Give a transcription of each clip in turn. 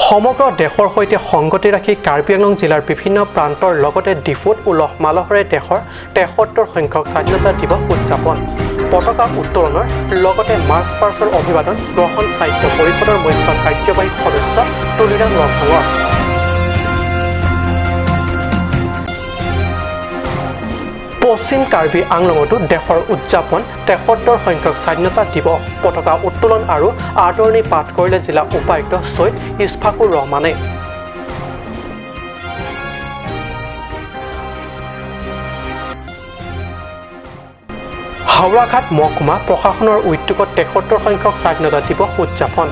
সমগ্ৰ দেশৰ সৈতে সংগতি ৰাখি কাৰ্বি আংলং জিলাৰ বিভিন্ন প্ৰান্তৰ লগতে ডিফুত উলহ মালহেৰে দেশৰ 73 সংখ্যক স্বাধীনতা দিৱস উদযাপন। পতাকা উত্তোলনৰ লগতে মাৰ্চ পাৰ্চৰ অভিবাদন গ্ৰহণ সাহিত্য পৰিষদৰ মুখ্য কাৰ্যবাহী সদস্য তুলিৰাম ৰংহাঙৰ। পশ্চিম কাৰ্বি আংলঙতো দেশৰ উদযাপন 73 সংখ্যক স্বাধীনতা দিৱস। পতাকা উত্তোলন আৰু আদৰণি পাঠ কৰিলে জিলা উপায়ুক্ত ছৈয়দ ইছফাকুৰ ৰহমানে। হাওৰাঘাট মহকুমা প্ৰশাসনৰ উদ্যোগত 73 সংখ্যক স্বাধীনতা দিৱস উদযাপন।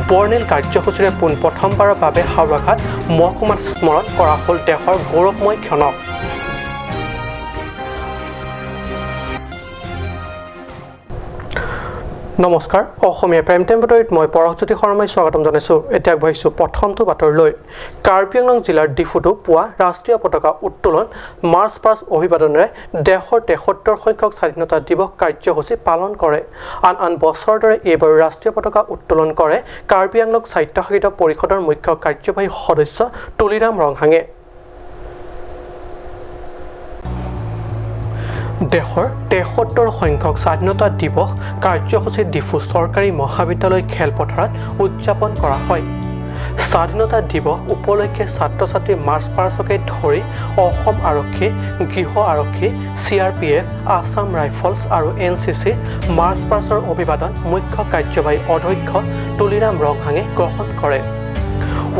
বৰ্ণিল কাৰ্যসূচীৰে পোনপ্ৰথমবাৰৰ বাবে হাওৰাঘাট মহকুমাত স্মৰণ কৰা হ'ল দেশৰ গৌৰৱময় ক্ষণক। নমস্কাৰ, অসমীয়া প্ৰাইম টাইম বাতৰিত মই পৰশজ্যোতি শৰ্মাই স্বাগতম জনাইছোঁ। এতিয়া আগবাঢ়িছোঁ প্ৰথমটো বাতৰিলৈ। কাৰ্বি আংলং জিলাৰ ডিফুতো পুৱা ৰাষ্ট্ৰীয় পতাকা উত্তোলন, মাৰ্চ পাষ্ট অভিবাদনেৰে দেশৰ 73 সংখ্যক স্বাধীনতা দিৱস কাৰ্যসূচী পালন কৰে। আন আন বছৰৰ দৰে এইবাৰো ৰাষ্ট্ৰীয় পতাকা উত্তোলন কৰে কাৰ্বি আংলং স্বায়ত্তশাসিত পৰিষদৰ মুখ্য কাৰ্যবাহী সদস্য তুলিৰাম ৰংহাঙে। দেশৰ 73 সংখ্যক স্বাধীনতা দিৱস কাৰ্যসূচী ডিফু চৰকাৰী মহাবিদ্যালয় খেলপথাৰত উদযাপন কৰা হয়। স্বাধীনতা দিৱস উপলক্ষে ছাত্ৰ ছাত্ৰী মাৰ্চ পাৰ্চকে ধৰি অসম আৰক্ষী, গৃহ আৰক্ষী, CRPF, Assam rifles আৰু NCC March পাৰ্চৰ অভিবাদন মুখ্য কাৰ্যবাহী অধ্যক্ষ তুলিৰাম ৰংহাঙে গ্ৰহণ কৰে।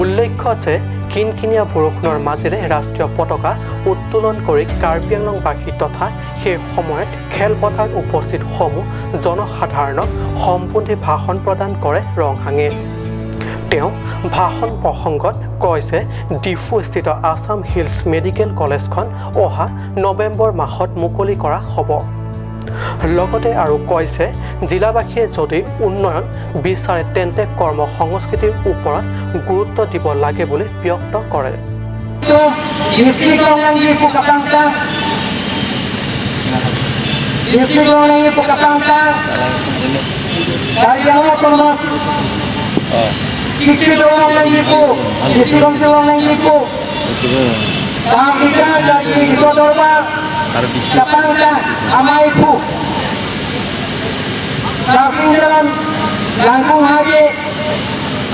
উল্লেখ্য যে কিনকিনীয়া বৰষুণৰ মাজেৰে ৰাষ্ট্ৰীয় পতাকা উত্তোলন কৰি কাৰ্বি আংলংবাসী তথা সেই সময়ত খেলপথাৰত উপস্থিত সমূহ জনসাধাৰণক সম্বোধি ভাষণ প্ৰদান কৰে ৰংহাঙে। তেওঁ ভাষণ প্ৰসংগত কয় যে ডিফুস্থিত আছাম হিলছ মেডিকেল কলেজখন অহা নৱেম্বৰ মাহত মুকলি কৰা হ'ব। লগতে আৰু কয় যে জিলাবাসীয়ে যদি উন্নয়ন বিচাৰে তেন্তে কৰ্ম সংস্কৃতিৰ ওপৰত গুৰুত্ব দিব লাগে বুলি ব্যক্ত কৰে। Langkung haji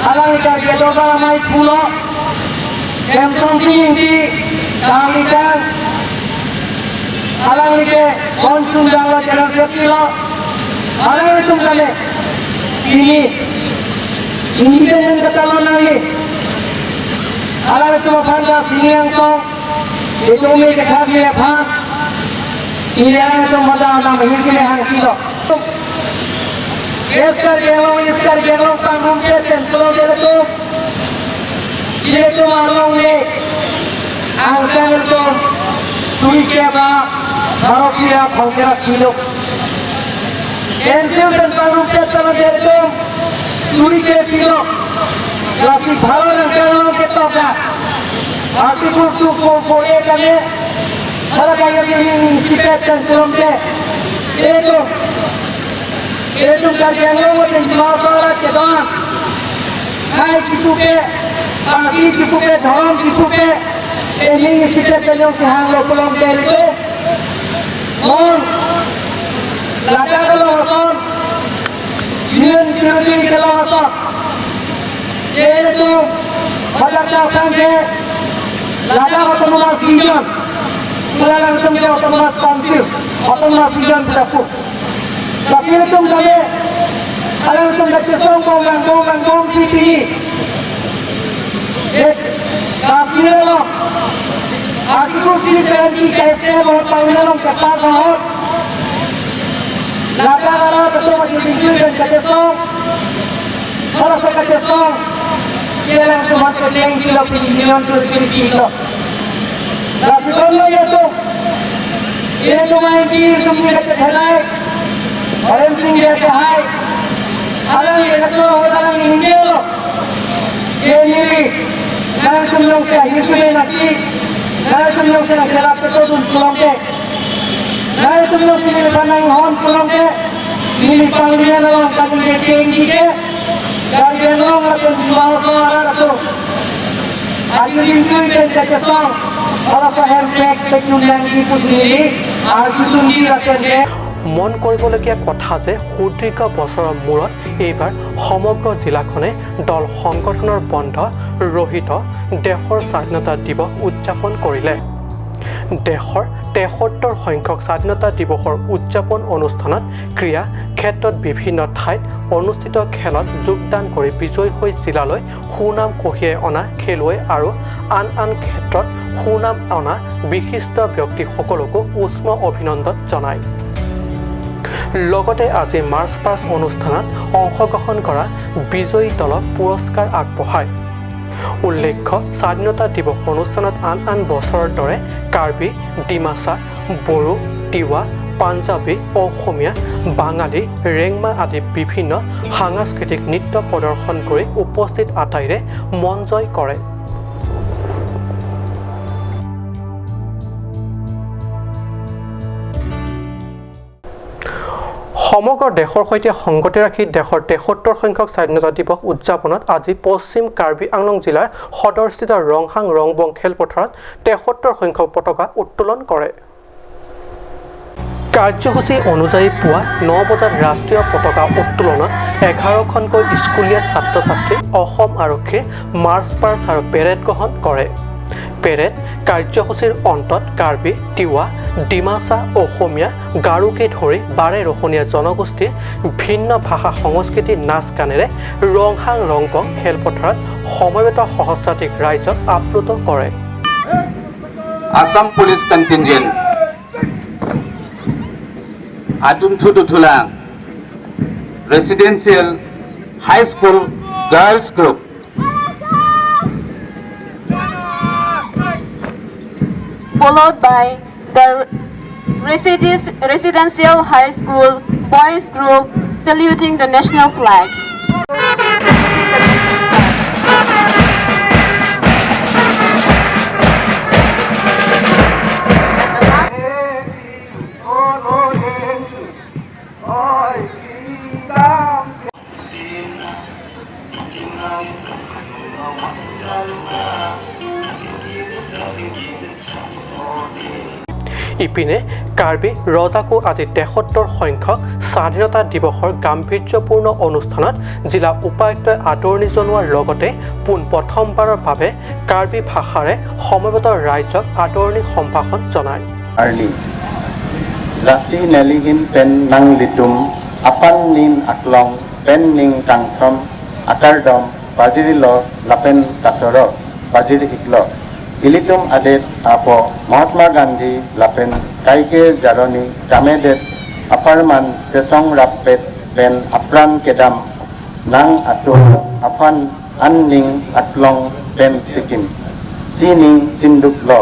alang ikan dia doba ramai pulo kemsong tinggi dalikan alang ike konsum dalo jalan kilo alang itu kale ini ini dengan kata lagi alang itu mafanda sini yang tong itu umi kekak ni apa ini alang itu mada nama ini hang kilo Iskar gelong panggung keten pulau itu itu malong le angkang itu tuikeba ভারতীয় খলকেরা kilo এনসিউ dan panggung keten itu tuike kilo lagi ভালো angkang ke toka Aku tu ko kami para kaya yang sikat dan tulong ke itu itu kajian lo dan masalah kita hai kipuke pagi kipuke dhom kipuke ini sikat yang hang lo tulong ke itu mon lada kalau hason yun kirudin kalau hason itu badak ke Lada otonomas vision, Mula langsung dia otonomas council, otonomas vision tidak pun. Tapi itu kami, langsung ke songkong langkong langkong CPI. Tapi lo, aku sih sekarang KSM बहुत पाविना ketat बहुत. Lada kalau betul masih tinggi dan kecesong, kalau kecesong. Dia langsung masuk yang kilo milion kilo. Tapi kalau itu, dia cuma di sumber kehelai, orang tinggi kehai, alang itu orang ini lo, dia ini langsung yang ke Yusuf nanti, langsung yang ke selap itu pulang ke, langsung yang ke panang hon pulang ke, ini panglima lawan kami tinggi ke. Dari long atau মন কৰিবলগীয়া কথা যে সুদীৰ্ঘ বছৰৰ মূৰত এইবাৰ সমগ্ৰ জিলাখনে দল সংগঠনৰ বন্ধ ৰহিত দেশৰ স্বাধীনতা দিৱস উদযাপন কৰিলে। দেশৰ 73 সংখ্যক স্বাধীনতা দিৱসৰ উদযাপন অনুষ্ঠানত ক্ৰীড়া ক্ষেত্ৰত বিভিন্ন ঠাইত অনুষ্ঠিত খেলত যোগদান কৰি বিজয়ী হৈ জিলালৈ সুনাম কঢ়িয়াই অনা খেলুৱৈ আৰু আন আন ক্ষেত্ৰত সুনাম অনা বিশিষ্ট ব্যক্তিসকলকো উষ্ম অভিনন্দন জনায়। লগতে আজি মাৰ্চ পাষ্ট অনুষ্ঠানত অংশগ্ৰহণ কৰা বিজয়ী দলক পুৰস্কাৰ আগবঢ়ায়। উল্লেখ্য, স্বাধীনতা দিৱস অনুষ্ঠানত আন আন বছৰৰ দৰে কাৰ্বি, ডিমাচা, বড়ো, তিৱা, পাঞ্জাবী, অসমীয়া, বাঙালী, ৰেংমা আদি বিভিন্ন সাংস্কৃতিক নৃত্য প্ৰদৰ্শন কৰি উপস্থিত আটাইৰে মন জয় কৰে। সমগ্ৰ দেশৰ সৈতে সংগতি ৰাখি দেশৰ 73 সংখ্যক স্বাধীনতা দিৱস উদযাপনত আজি পশ্চিম কাৰ্বি আংলং জিলাৰ সদৰস্থিত ৰংহাং ৰংবং খেলপথাৰত 73 সংখ্যক পতাকা উত্তোলন কৰে। কাৰ্যসূচী অনুযায়ী পুৱা 9 বজাত ৰাষ্ট্ৰীয় পতাকা উত্তোলনত 11খনকৈ স্কুলীয়া ছাত্ৰ ছাত্ৰী, অসম আৰক্ষীৰ মাৰ্চ পাষ্ট আৰু পেৰেড গ্ৰহণ কৰে। পেৰেড কাৰ্যসূচীৰ অন্তত কাৰ্বি, তিৱা, ডিমাচা, অসমীয়া, গাৰোকে ধৰি বাৰেৰহণীয়া জনগোষ্ঠীৰ ভিন্ন ভাষা সংস্কৃতিৰ নাচ গানেৰে ৰংহাং ৰংবং খেলপথাৰত সমবেত সহস্ৰাধিক ৰাইজক আপ্লুত কৰে। Assam Police Contingent, Atumthu Duthulang, Residential High School Girls Group. Followed by the Residential High School Boys Group saluting the national flag. ইপিনে কাৰ্বি ৰজাকো আজি 73 সংখ্যক স্বাধীনতা দিৱসৰ গাম্ভীৰ্যপূৰ্ণ অনুষ্ঠানত জিলা উপায়ুক্তই আদৰণি জনোৱাৰ লগতে পোনপ্ৰথমবাৰৰ বাবে কাৰ্বি ভাষাৰে সমবেত ৰাইজক আদৰণি সম্ভাষণ জনায়। Arni. Lasi nelihin pen nang litum, apan nin aklong, pen ning tangsom, akardom, pajirilo, lapen kasoro, pajir hiklo. Ilitum adet apo Mahatma Gandhi lapen kaike jaroni kamedet aparman sesong rappet pen apran kedam nang atum afan anning atlong pen sikim sining sinduk lo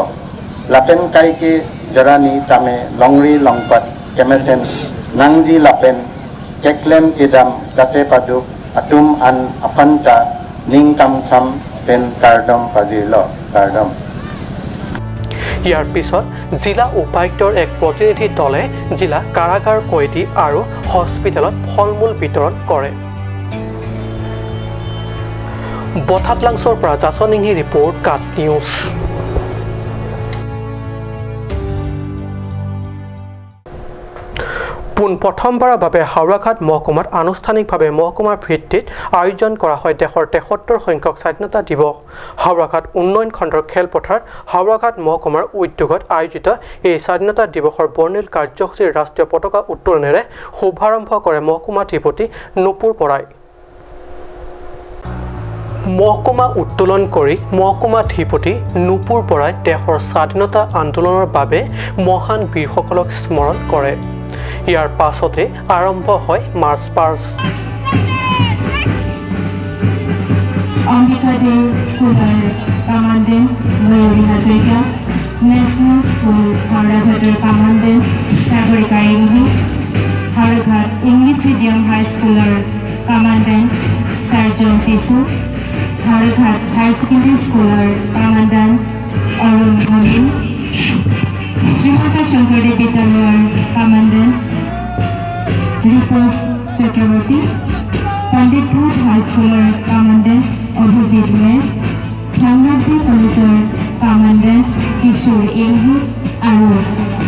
lapen kaike jarani tame longri longpat kemesen nangji lapen keklem kedam kase paduk atum an afanta ning kamsam pen kardom pajirlo kardom. ইয়াৰ পিছত জিলা উপায়ুক্তৰ এক প্ৰতিনিধি দলে জিলা কাৰাগাৰ কয়দী আৰু হস্পিটেলত ফল-মূল বিতৰণ কৰে। বঠাতলাংছৰ পৰা জাচনিংহি ৰিপৰ্ট, কাট নিউজ। পোনপ্ৰথমবাৰৰ বাবে হাওৰাঘাট মহকুমাত আনুষ্ঠানিকভাৱে মহকুমাৰ ভিত্তিত আয়োজন কৰা হয় দেশৰ 73 সংখ্যক স্বাধীনতা দিৱস। হাওৰাঘাট উন্নয়ন খণ্ডৰ খেলপথাৰত হাওৰাঘাট মহকুমাৰ উদ্যোগত আয়োজিত এই স্বাধীনতা দিৱসৰ বৰ্ণিল কাৰ্যসূচীৰ ৰাষ্ট্ৰীয় পতাকা উত্তোলনেৰে শুভাৰম্ভ কৰে মহকুমাধিপতি নুপুৰ বৰাই। মহকুমা উত্তোলন কৰি মহকুমাধিপতি নুপুৰ বৰাই দেশৰ স্বাধীনতা আন্দোলনৰ বাবে মহান বীৰসকলক স্মৰণ কৰে। ইয়াৰ পাছতে আৰম্ভ হয় মাৰ্চ পাষ্ট। অম্বিকা দে স্কুলৰ commandant Mayuri Hazarika, national school হাওৰাঘাটৰ commandant Sagarika Inghi, Haoraghat English medium হাইস্কুলৰ commandant Sarjon Tisso, Haoraghat higher secondary স্কুলৰ কামাণ্ডেণ্ট অৰুণ ভমিন, শ্ৰীমন্ত শংকৰদেৱ বিদ্যালয়ৰ কামাণ্ডেণ্ট ৰিপজ চক্ৰৱৰ্তী, পণ্ডিতঘাট হাইস্কুলৰ কামাণ্ডেণ্ট অভিজিত মেচ, চাংগাংপুৰ কলেজৰ কামাণ্ডেণ্ট কিশোৰ ইংহু আৰু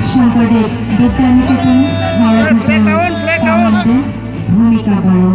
শংকৰদেৱ বিদ্যানিকেতন হাওৰাঘাটৰ কামাণ্ডেণ্ট ভূমিকা বড়ো।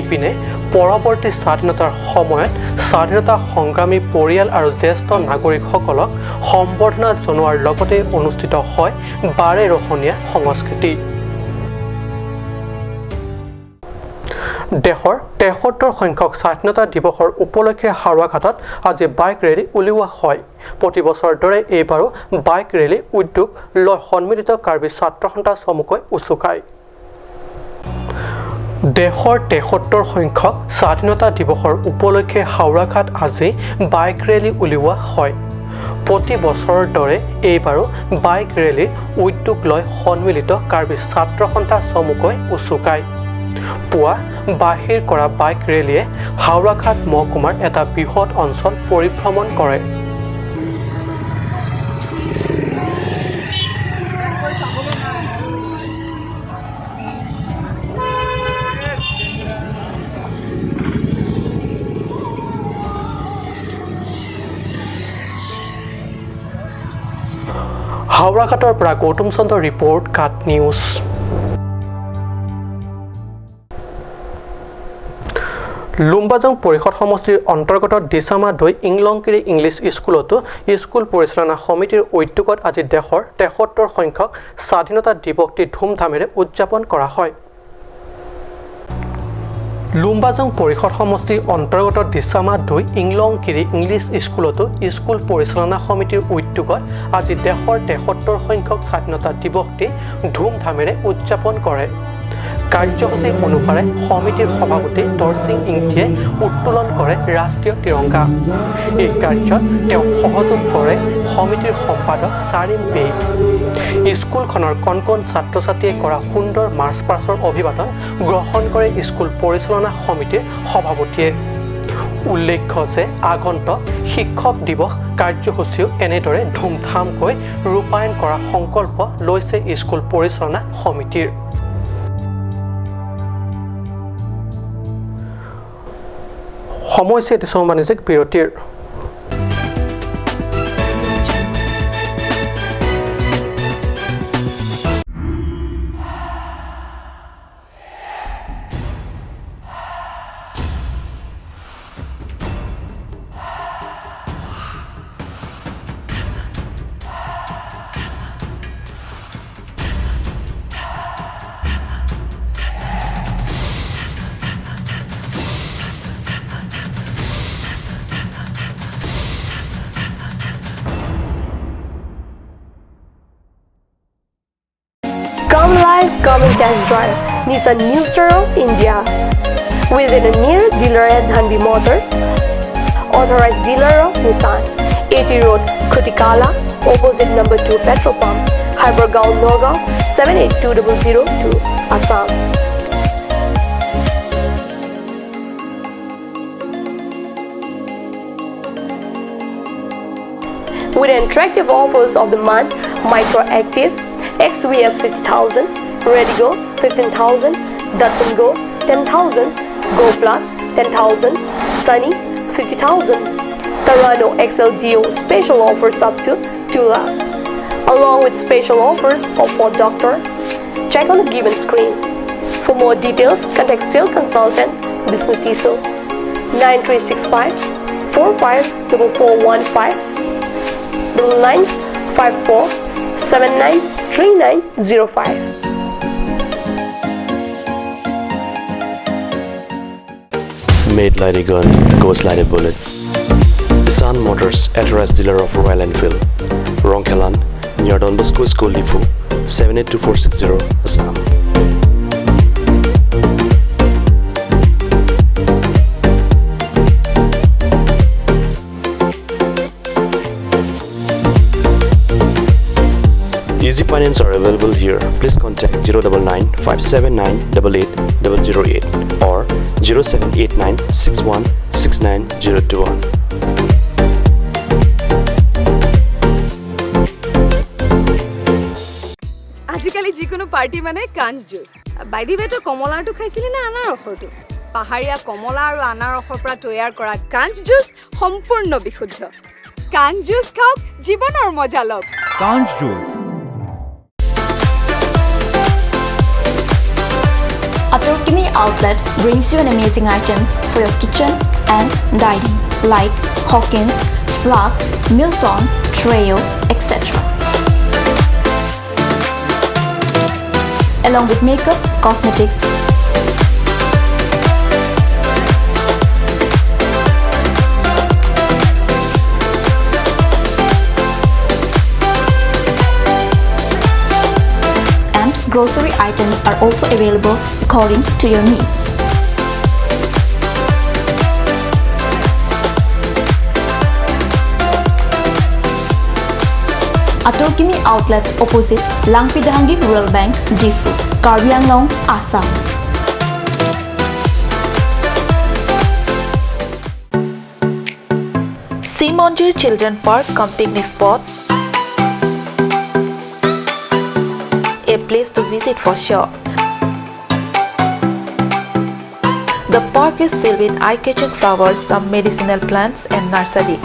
ইপিনে পৰৱৰ্তী স্বাধীনতাৰ সময়ত স্বাধীনতা সংগ্ৰামী পৰিয়াল আৰু জ্যেষ্ঠ নাগৰিকসকলক সম্বৰ্ধনা জনোৱাৰ লগতে অনুষ্ঠিত হয় বাৰেৰহণীয়া সংস্কৃতি। দেশৰ 73 সংখ্যক স্বাধীনতা দিৱসৰ উপলক্ষে হাওৰাঘাটত আজি বাইক ৰেলী উলিওৱা হয়। প্ৰতি বছৰৰ দৰে এইবাৰো বাইক ৰেলী উদ্যোগ লয় সন্মিলিত কাৰ্বি ছাত্ৰ সন্থা চমুকৈ উচুকাই। দেশৰ 73 সংখ্যক স্বাধীনতা দিৱসৰ উপলক্ষে হাওৰাঘাট আজি বাইক ৰেলী উলিওৱা হয়। প্ৰতি বছৰৰ দৰে এইবাৰো বাইক ৰেলীৰ উদ্যোগ লয় সন্মিলিত কাৰ্বি ছাত্ৰ সন্থা চমুকৈ উচুকাই। পুৱা বাহিৰ কৰা বাইক ৰেলীয়ে হাওৰাঘাট মহকুমাৰ এটা বৃহৎ অঞ্চল পৰিভ্ৰমণ কৰে। হাওৰাঘাটৰ পৰা গৌতম চন্দ্ৰ ৰিপৰ্ট, কাট নিউজ। লুম্বাজং পৰিষদ সমষ্টিৰ অন্তৰ্গত দিছামা দৈ ইংলংকিৰি ইংলিছ স্কুলতো স্কুল পৰিচালনা সমিতিৰ উদ্যোগত আজি দেশৰ 73 সংখ্যক স্বাধীনতা দিৱসটি ধুমধামেৰে উদযাপন কৰা হয়। লুম্বাজং পৰিষদ সমষ্টিৰ অন্তৰ্গত দিছামা দৈ ইংলংকিৰি ইংলিছ স্কুলতো স্কুল পৰিচালনা সমিতিৰ উদ্যোগত আজি দেশৰ 73 সংখ্যক স্বাধীনতা দিৱসটি ধুমধামেৰে উদযাপন কৰে। কাৰ্যসূচী অনুসাৰে সমিতিৰ সভাপতি দৰসিং ইংঠিয়ে উত্তোলন কৰে ৰাষ্ট্ৰীয় তিৰংগা। এই কাৰ্যত তেওঁক সহযোগ কৰে সমিতিৰ সম্পাদক চাৰিম বেই। স্কুলখনৰ কণ কণ ছাত্ৰ ছাত্ৰীয়ে কৰা সুন্দৰ মাৰ্চ পাছৰ অভিবাদন গ্ৰহণ কৰে স্কুল পৰিচালনা সমিতিৰ সভাপতিয়ে। উল্লেখ্য যে আগন্তুক শিক্ষক দিৱস কাৰ্যসূচীও এনেদৰে ধুমধামকৈ ৰূপায়ণ কৰা সংকল্প লৈছে স্কুল পৰিচালনা সমিতিৰ। সময় হৈছে এটি বাণিজ্যিক বিৰতিৰ। Come live, come and test drive Nissan New Star of India. Visit the nearest dealer at Dhanbi Motors, authorized dealer of Nissan, AT Road, Khutikala, opposite number 2 petrol pump, Hypergaon, Nagaon, 782002, Assam. With attractive offers of the month, Micro Active, XVS 50,000, Redigo 15,000, Datsun Go 10,000, Go Plus 10,000, Sunny 50,000, Terrano XLDO special offers up to 2 lakh, along with special offers of Ford Doctor. Check on the given screen. For more details, contact sales consultant Bishnu Tiso 9365 454415 9954 793905. Made like a gun, goes like a bullet. Nissan Motors, authorized dealer of Royal Enfield, Rongkhelan, near Don Bosco School, Diphu, 782460, Assam. Easy finance are available here. Please contact 099 579 88 008 or 0789 61 69 021. আজিকালি যিকোনো party মানে কাঞ্চ juice. By the ৱে, তই কমলাৰটো খাইছিলি নে আনাৰসৰটো? পাহাৰীয়া কমলা আৰু আনাৰসৰ পৰা তৈয়াৰ কৰা কাঞ্চ জুচ সম্পূৰ্ণ বিশুদ্ধ। কাঞ্চ জুচ খাওক, জীৱনৰ মজা লওক। Kanch Juice. Atorkimi Outlet brings you an amazing items for your kitchen and dining like Hawkins, Flux, Milton, Treo, etc. Along with makeup, cosmetics, and grocery items are also available according to your needs. Atorkimi Outlet opposite Langpidahangi Rural Bank, Diphu, Karbi Anglong, Assam. Simonjir Children Park cum picnic spot, a place to visit for sure. The park is filled with eye-catching flowers, some medicinal plants and nursery.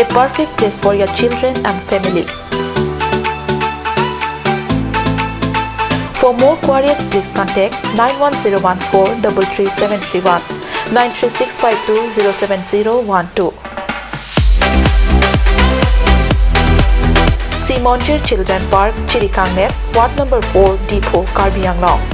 A perfect place for your children and family. For more queries, please contact 91014 33731, 93652 07012. Simonjir Children Park, Chirikangnep, Ward Number 4, Diphu, Karbi Anglong.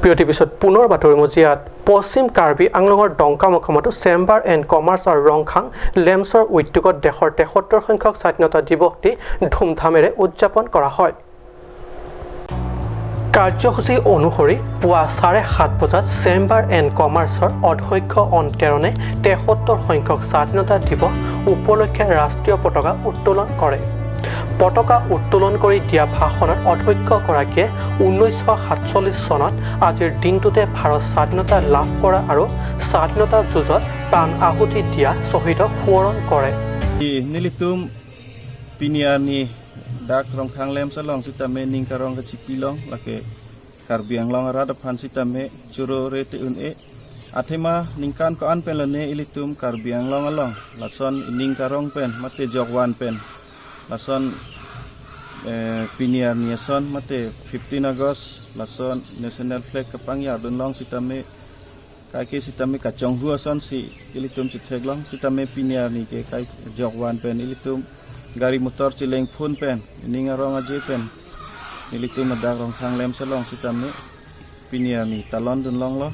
বিৰতিৰ পিছত পুনৰ বাতৰি মজিয়াত। পশ্চিম কাৰ্বি আংলঙৰ ডংকা মহকুমাতো chamber and commerce আৰু ৰংখাং লেমছৰ উদ্যোগত দেশৰ 73 সংখ্যক স্বাধীনতা দিৱসটি ধুমধামেৰে উদযাপন কৰা হয়। কাৰ্যসূচী অনুসৰি পুৱা 7:30 বজাত চেম্বাৰ এণ্ড কমাৰ্চৰ অধ্যক্ষ অন্তেৰণে 73 সংখ্যক স্বাধীনতা দিৱস উপলক্ষে ৰাষ্ট্ৰীয় পতাকা উত্তোলন কৰে। পতাকা উত্তোলন কৰি দিয়া ভাষণত অধ্যক্ষগৰাকীয়ে 1947 চনত আজিৰ দিনটোতে ভাৰত স্বাধীনতা লাভ কৰা আৰু স্বাধীনতা যুঁজত প্ৰাণ আহুতি দিয়া শ্বহীদক সোঁৱৰণ কৰে। Nilitum piniani dak rongkhang lem salong sitame ningkarong kachipilong lake karbiang long arada phan sitame churo rete un e athema ningkan ko an pen lane ilitum karbiang long along lason ningkarong pen mate jokwan pen lason piniar niason mate 15 August lason national flag kapangya dun long sitame kai ke sitame kachong hua son si ilitum chithek long sitame piniar ni ke kai jokwan pen ilitum gari motor chileng phun pen ningarong aje pen ilitum adak rong khang lem salong sitame piniar ni talon dun long lo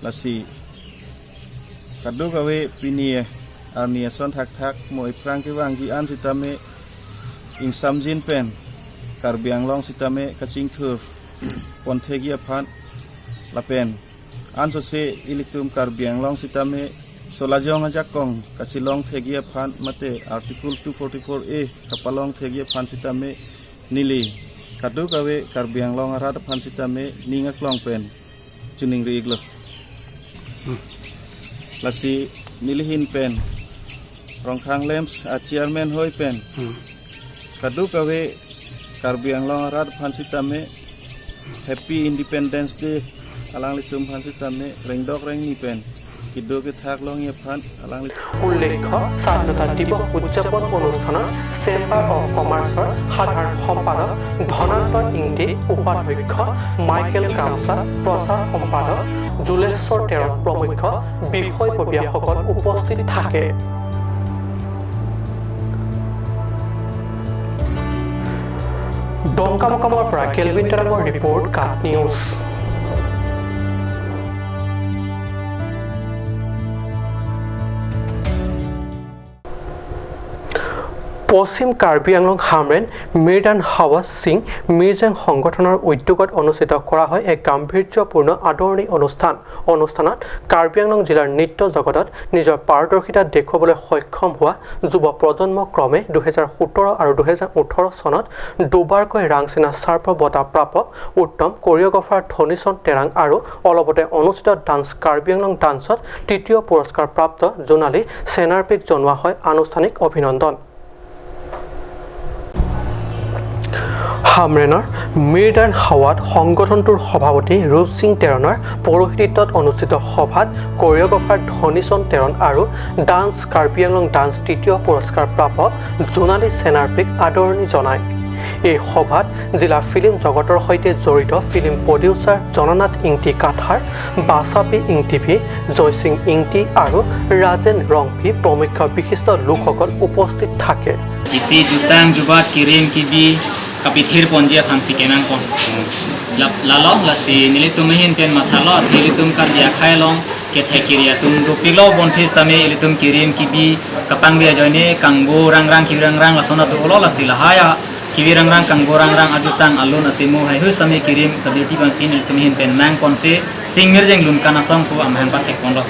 lasi kadu gawe pinie arnia son thak thak moi prang ke wang ji an sitame ing samjin pen karbiang long sitame kaching thur ponthegia phan lapen an so se ilitum karbiang long sitame solajong ajakong kachilong thegia phan mate article 244 a kapalong thegia phan sitame nili kadu gawe karbiang long arat phan sitame ningak long pen chuning ri iglo lasi nilihin pen rongkhang lems a chairman hoi pen kadu kawe karbiang long arat phan sitame happy independence day alang litum phan sitame rengdok rengni pen kido ke thak long ye phan alang। উল্লেখ্য, স্বাধীনতা দিৱস উদযাপন অনুষ্ঠানত chamber of কমাৰ্চৰ সাধাৰণ সম্পাদক ধনান্ত ইংতি, উপাধ্যক্ষ Michael কামচা, প্ৰচাৰ সম্পাদক জুলেশ্বৰ তেৰণ প্ৰমুখ বিষয়ববীয়াসকল উপস্থিত থাকে। ডংকামকামৰ পৰা কেলভিন তেৰাঙৰ ৰিপৰ্ট, কাট নিউজ। পশ্চিম কাৰ্বি আংলং হামৰেন মিৰদান হাৱা সিং মিৰ্জেং সংগঠনৰ উদ্যোগত অনুষ্ঠিত কৰা হয় এক গাম্ভীৰ্যপূৰ্ণ আদৰণি অনুষ্ঠান। অনুষ্ঠানত কাৰ্বি আংলং জিলাৰ নৃত্য জগতত নিজৰ পাৰদৰ্শিতা দেখুৱাবলৈ সক্ষম হোৱা যুৱ প্ৰজন্ম ক্ৰমে 2017 আৰু 2018 চনত দুবাৰকৈ ৰাংচিনা চাৰ্প বঁটা প্ৰাপক উত্তম কৰিঅ'গ্ৰাফাৰ ধনীচন্দ তেৰাং আৰু অলপতে অনুষ্ঠিত ডান্স কাৰ্বি আংলং ডান্সত তৃতীয় পুৰস্কাৰ প্ৰাপ্ত জোনালী চেনাৰপিক জনোৱা হয় আনুষ্ঠানিক অভিনন্দন। হামৰেনৰ মিৰদান হাৱাত সংগঠনটোৰ সভাপতি ৰূপ সিং তেৰণৰ পৌৰোহিত্যত অনুষ্ঠিত সভাত কৰিঅ'গ্ৰাফাৰ ধনীচন্দ তেৰণ আৰু ডান্স কাৰ্বি আংলং ডান্স তৃতীয় পুৰস্কাৰ প্ৰাপক জোনালী চেনাৰপিক আদৰণি জনায়। এই সভাত জিলা ফিল্ম জগতৰ সৈতে জড়িত ফিল্ম প্ৰডিউচাৰ জননাথ ইংতি কাথাৰ, বাছাপি ইংটিভি, জয়সিং ইংতি আৰু ৰাজেন ৰংফি প্ৰমুখ বিশিষ্ট লোকসকল উপস্থিত থাকে। Kapithir ponjia phansi kenang pon lalong lasi nilitum hin pen mathalo nilitum karbia khailong ke thekiria tum dupilo bonthis tame ilitum kirim kibi kapang bia joine kangbo rang rang kirang rang lasona do olo lasi lahaya kibi rang rang kangbo rang rang ajutang alun atimu hai hus tame kirim kabirti pansi nilitum hin pen nang pon se singmer jeng lun kana song pu amhan pa thek pon lo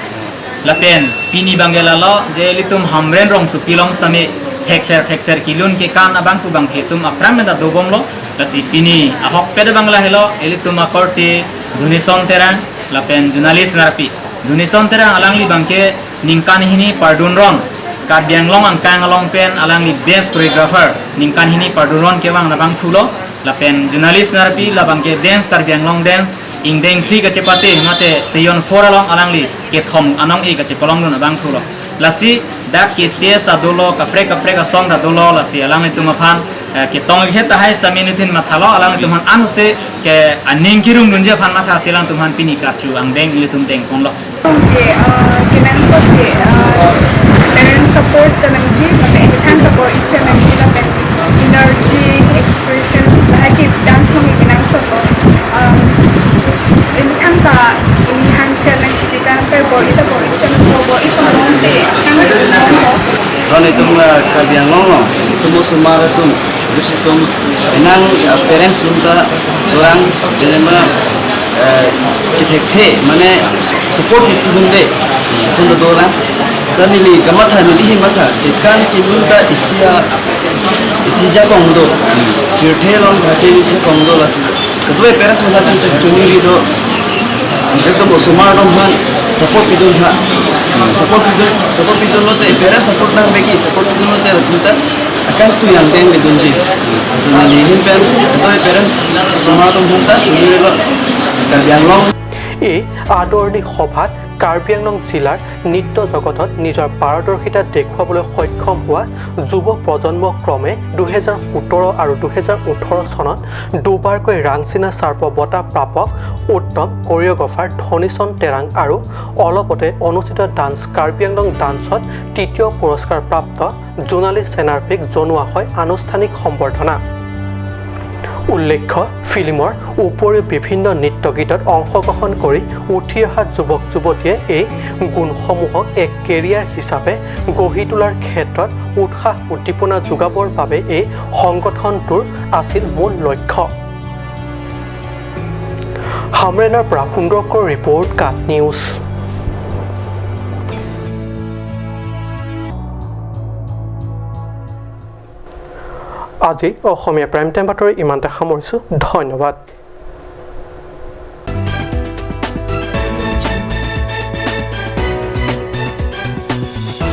lapen pini bangela lo je litum hamren rong supilong tame thekser thekser kilun ke kan abang pu bang hetum apram meda dobong lo lasi pini ahok pede bangla helo elitum akorti dhunison terang lapen journalist narpi dhunison terang alangli bangke ningkan hini pardun ron karbianglong angkang along pen alangli best choreographer ningkan hini pardun ron ke bang nabang phulo lapen journalist narpi labangke dance karbianglong dance ingdeng khli ka chepate mate seyon for along alangli ke thom anong e ka chepalong don abang phulo lasi dak ke ses ta dolo kapre kapre ka song ta dolo lasi alang tum phan ke tong he ta hai saminitin mathalo alang tum han anuse ke aning kirung nunje phan matha silang tum han pini karchu ang deng ile tum deng kon lo ke ke nang so ke parents support ta nang ji mate anything ta bor icha nang ji la pen energy expressions la ke dance mo ke nang so ko anything ta in hang cha nang ji ka per bor ita bor icha nang bor ita mon te hang Rone tum kabianglong lo tum sumara tum tum enang parents unta orang jenema kithekhe mane support hunde sunda dora tanili gamatha nili himatha kekan kinunta isia isija kongdo kirthe long ghache ni kongdo lasi kadwe parents mala chu chunili do ekdom sumara dom han support pidun ha support pidun lote parents support nang beki support pidun lote tunta akan tu yang den le dunji asanali hin pen kadwe parents sumara dom hunta chunili lo karbianglong এই আদৰণি সভাত কাৰ্বি আংলং জিলাৰ নৃত্য জগতত নিজৰ পাৰদৰ্শিতা দেখুৱাবলৈ সক্ষম হোৱা যুৱ প্ৰজন্ম ক্ৰমে 2017 আৰু 2018 চনত দুবাৰকৈ ৰাংচিনা চাৰ্প বঁটা প্ৰাপক উত্তম কৰিঅ'গ্ৰাফাৰ ধনীচন্দ তেৰাং আৰু অলপতে অনুষ্ঠিত ডান্স কাৰ্বি আংলং ডান্সত তৃতীয় পুৰস্কাৰ প্ৰাপ্ত জোনালী চেনাৰপিক জনোৱা হয় আনুষ্ঠানিক সম্বৰ্ধনা। উল্লেখ্য ফিল্মৰ উপৰিও বিভিন্ন নৃত্য গীতত অংশগ্ৰহণ কৰি উঠি অহা যুৱক যুৱতীয়ে এই গুণসমূহক এক কেৰিয়াৰ হিচাপে গঢ়ি তোলাৰ ক্ষেত্ৰত উৎসাহ উদ্দীপনা যোগাবৰ বাবে এই সংগঠনটোৰ আছিল মূল লক্ষ্য। হামৰেনৰ পৰা সুন্দৰকৰ ৰিপৰ্ট, কাট নিউজ। আজি অসমীয়া প্ৰাইম টাইম বাতৰি ইমানতে সামৰিছোঁ। ধন্যবাদ।